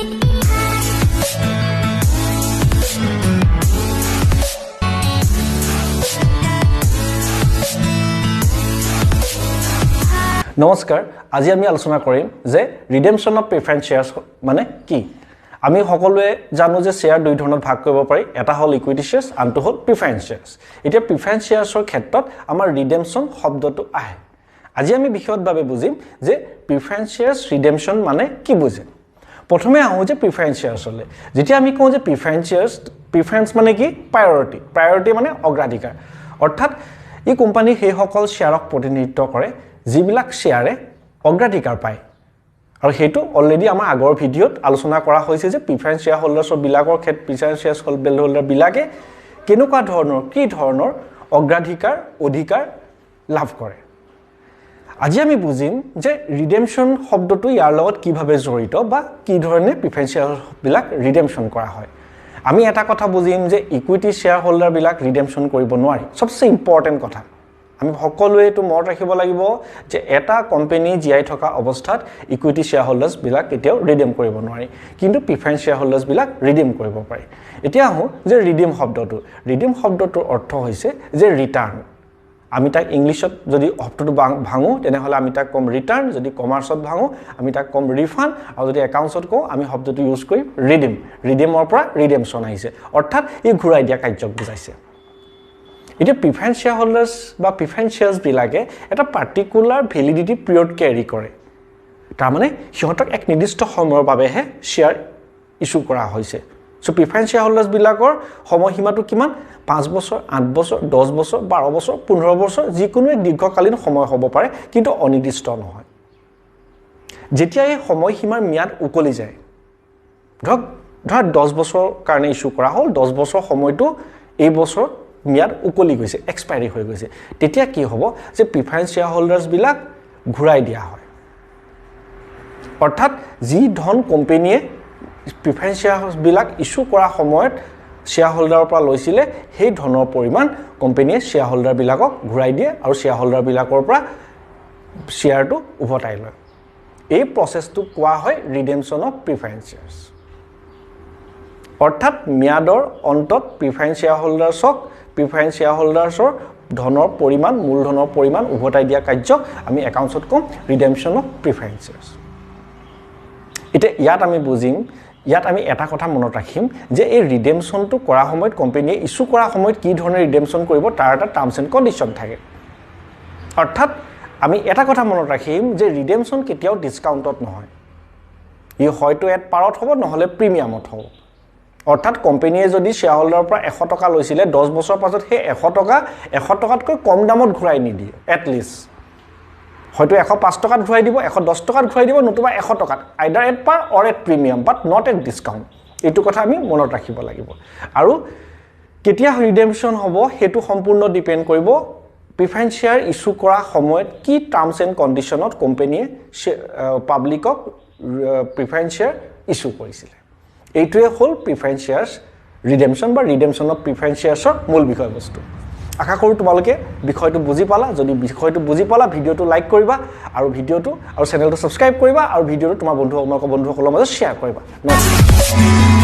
নমস্কাৰ। আজি আমি আলোচনা কৰিম যে ৰিডেমশ্যন অফ প্ৰিফাৰেঞ্চ শ্বেয়াৰ্ছ মানে কি। আমি সকলোৱে জানো যে শ্বেয়াৰ দুই ধৰণত ভাগ কৰিব পাৰি, এটা হ'ল ইকুইটি শ্বেয়াৰ্ছ, আনটো হ'ল প্ৰিফাৰেঞ্চ শ্বেয়াৰ্ছ। এতিয়া প্ৰিফাৰেঞ্চ শ্বেয়াৰ্ছৰ ক্ষেত্ৰত আমাৰ ৰিডেমশ্যন শব্দটো আহে। আজি আমি বিশদভাৱে বুজিম যে প্ৰিফাৰেঞ্চ শ্বেয়াৰ্ছ ৰিডেমশ্যন মানে কি বুজে। প্ৰথমে আহোঁ যে প্ৰিফাৰেঞ্চ শ্বেয়াৰ্ছলৈ। যেতিয়া আমি কওঁ যে প্ৰিফাৰেঞ্চ শ্বেয়াৰ্ছ, প্ৰিফাৰেঞ্চ মানে কি? প্ৰায়ৰিটি। প্ৰায়ৰিটি মানে অগ্ৰাধিকাৰ। অৰ্থাৎ এই কোম্পানীৰ সেইসকল শ্বেয়াৰক প্ৰতিনিধিত্ব কৰে যিবিলাক শ্বেয়াৰে অগ্ৰাধিকাৰ পায়। আৰু সেইটো অলৰেডি আমাৰ আগৰ ভিডিঅ'ত আলোচনা কৰা হৈছে যে প্ৰিফাৰেঞ্চ শ্বেয়াৰ হোল্ডাৰ্ছবিলাকৰ ক্ষেত্ৰত প্ৰিফাৰেঞ্চ শ্বেয়াৰ হোল্ডাৰবিলাকে কেনেকুৱা ধৰণৰ কি ধৰণৰ অগ্ৰাধিকাৰ অধিকাৰ লাভ কৰে। আজি আমি বুজিম যে ৰিডেমশ্যন শব্দটো ইয়াৰ লগত কিভাৱে জড়িত বা কি ধৰণে প্ৰিফাৰেঞ্চ শ্বেয়াৰবিলাক ৰিডেমশ্যন কৰা হয়। আমি এটা কথা বুজিম যে ইকুইটি শ্বেয়াৰ হোল্ডাৰবিলাক ৰিডেমশ্যন কৰিব নোৱাৰি। চবচে ইম্পৰ্টেণ্ট কথা, আমি সকলোৱে এইটো মনত ৰাখিব লাগিব যে এটা কোম্পানী জীয়াই থকা অৱস্থাত ইকুইটি শ্বেয়াৰ হোল্ডাৰ্ছবিলাক কেতিয়াও ৰিডিম কৰিব নোৱাৰি, কিন্তু প্ৰিফাৰেঞ্চ শ্বেয়াৰ হোল্ডাৰ্ছবিলাক ৰিডিম কৰিব পাৰি। এতিয়া আহোঁ যে ৰিডিম শব্দটো। ৰিডিম শব্দটোৰ অৰ্থ হৈছে যে ৰিটাৰ্ণ। আমি তাক ইংলিছত যদি শব্দটো ভাঙোঁ তেনেহ'লে আমি তাক ক'ম ৰিটাৰ্ণ, যদি কমাৰ্চত ভাঙোঁ আমি তাক ক'ম ৰিফাণ্ড, আৰু যদি একাউণ্টছত কওঁ আমি শব্দটো ইউজ কৰিম ৰিডিম। ৰিডিমৰ পৰা ৰিডেমশ্যন আহিছে, অৰ্থাৎ ই ঘূৰাই দিয়া কাৰ্যক বুজাইছে। এতিয়া প্ৰিফাৰেঞ্চ শ্বেয়াৰ হোল্ডাৰ্ছ বা প্ৰিফাৰেঞ্চ শ্বেয়াৰ্ছবিলাকে এটা পাৰ্টিকুলাৰ ভেলিডিটি পিৰিয়ড কেৰি কৰে। তাৰমানে সিহঁতক এক নিৰ্দিষ্ট সময়ৰ বাবেহে শ্বেয়াৰ ইছ্যু কৰা হৈছে। চ' প্ৰিফাৰেঞ্চ শ্বেয়াৰ হোল্ডাৰ্ছবিলাকৰ সময়সীমাটো কিমান? 5 বছৰ, 8 বছৰ, 10 বছৰ, 12 বছৰ, 15 বছৰ, যিকোনো এক দীৰ্ঘকালীন সময় হ'ব পাৰে, কিন্তু অনিৰ্দিষ্ট নহয়। যেতিয়া এই সময়সীমাৰ ম্যাদ উকলি যায়, ধৰা 10 বছৰৰ কাৰণে ইছ্যু কৰা হ'ল, 10 বছৰ সময়টো এই বছৰত ম্যাদ উকলি গৈছে, এক্সপায়াৰী হৈ গৈছে, তেতিয়া কি হ'ব যে প্ৰিফাৰেঞ্চ শ্বেয়াৰ হোল্ডাৰ্ছবিলাক ঘূৰাই দিয়া হয়। অৰ্থাৎ যি ধন কোম্পেনীয়ে প্ৰিফাৰেঞ্চ শ্বেয়াৰবিলাক ইছ্যু কৰা সময়ত শ্বেয়াৰ হোল্ডাৰৰ পৰা লৈছিলে, সেই ধনৰ পৰিমাণ কোম্পেনীয়ে শ্বেয়াৰ হোল্ডাৰবিলাকক ঘূৰাই দিয়ে আৰু শ্বেয়াৰ হোল্ডাৰবিলাকৰ পৰা শ্বেয়াৰটো উভতাই লয়। এই প্ৰচেছটোক কোৱা হয় ৰিডেমশ্যন অফ প্ৰিফাৰেঞ্চ শ্বেয়াৰ্ছ। অৰ্থাৎ ম্যাদৰ অন্তত প্ৰিফাৰেঞ্চ শ্বেয়াৰ হোল্ডাৰ্ছক প্ৰিফাৰেঞ্চ শ্বেয়াৰ হোল্ডাৰ্ছৰ ধনৰ পৰিমাণ, মূলধনৰ পৰিমাণ উভতাই দিয়া কাৰ্যক আমি একাউণ্টছত ক'ম ৰিডেমশ্যন অফ প্ৰিফাৰেঞ্চ শ্বেয়াৰ্ছ। এতিয়া ইয়াত আমি বুজিম, ইয়াত আমি এটা কথা মনত ৰাখিম যে এই ৰিডেমশ্যনটো কৰা সময়ত কোম্পেনীয়ে ইছ্যু কৰা সময়ত কি ধৰণে ৰিডেমশ্যন কৰিব তাৰ এটা টাৰ্মছ এণ্ড কণ্ডিশ্যন থাকে। অৰ্থাৎ আমি এটা কথা মনত ৰাখিম যে ৰিডেমশ্যন কেতিয়াও ডিছকাউণ্টত নহয়, ই হয়তো এট পাৰত হ'ব, নহ'লে প্ৰিমিয়ামত হ'ব। অৰ্থাৎ কোম্পেনীয়ে যদি শ্বেয়াৰ হোল্ডাৰৰ পৰা 100 টকা লৈছিলে, 10 বছৰৰ পাছত সেই 100 টকা 100 টকাতকৈ কম দামত ঘূৰাই নিদিয়ে। এটলিষ্ট হয়তো 105 টকাত ঘূৰাই দিব, 110 টকাত ঘূৰাই দিব, নতুবা 100 টকাত, either at par or at premium, but not at discount. এইটো কথা আমি মনত ৰাখিব লাগিব। আৰু কেতিয়া ৰিডেমশ্যন হ'ব সেইটো সম্পূৰ্ণ ডিপেণ্ড কৰিব প্ৰিফাৰেঞ্চ শ্বেয়াৰ ইছ্যু কৰা সময়ত কি টাৰ্মছ এণ্ড কণ্ডিশ্যনত কোম্পেনীয়ে পাব্লিকক প্ৰিফাৰেঞ্চ শ্বেয়াৰ ইছ্যু কৰিছিলে। এইটোৱে হ'ল প্ৰিফাৰেঞ্চ শ্বেয়াৰ্ছ ৰিডেমশ্যন বা ৰিডেমশ্যন অফ প্ৰিফাৰেঞ্চ শ্বেয়াৰ্ছৰ মূল বিষয়বস্তু। আশা কৰোঁ তোমালোকে বিষয়টো বুজি পালা। যদি বিষয়টো বুজি পালা, ভিডিঅ'টো লাইক কৰিবা আৰু ভিডিঅ'টো আৰু চেনেলটো ছাবস্ক্ৰাইব কৰিবা আৰু ভিডিঅ'টো তোমাৰ বন্ধুসকলৰ মাজত শ্বেয়াৰ কৰিবা। নমস্কাৰ।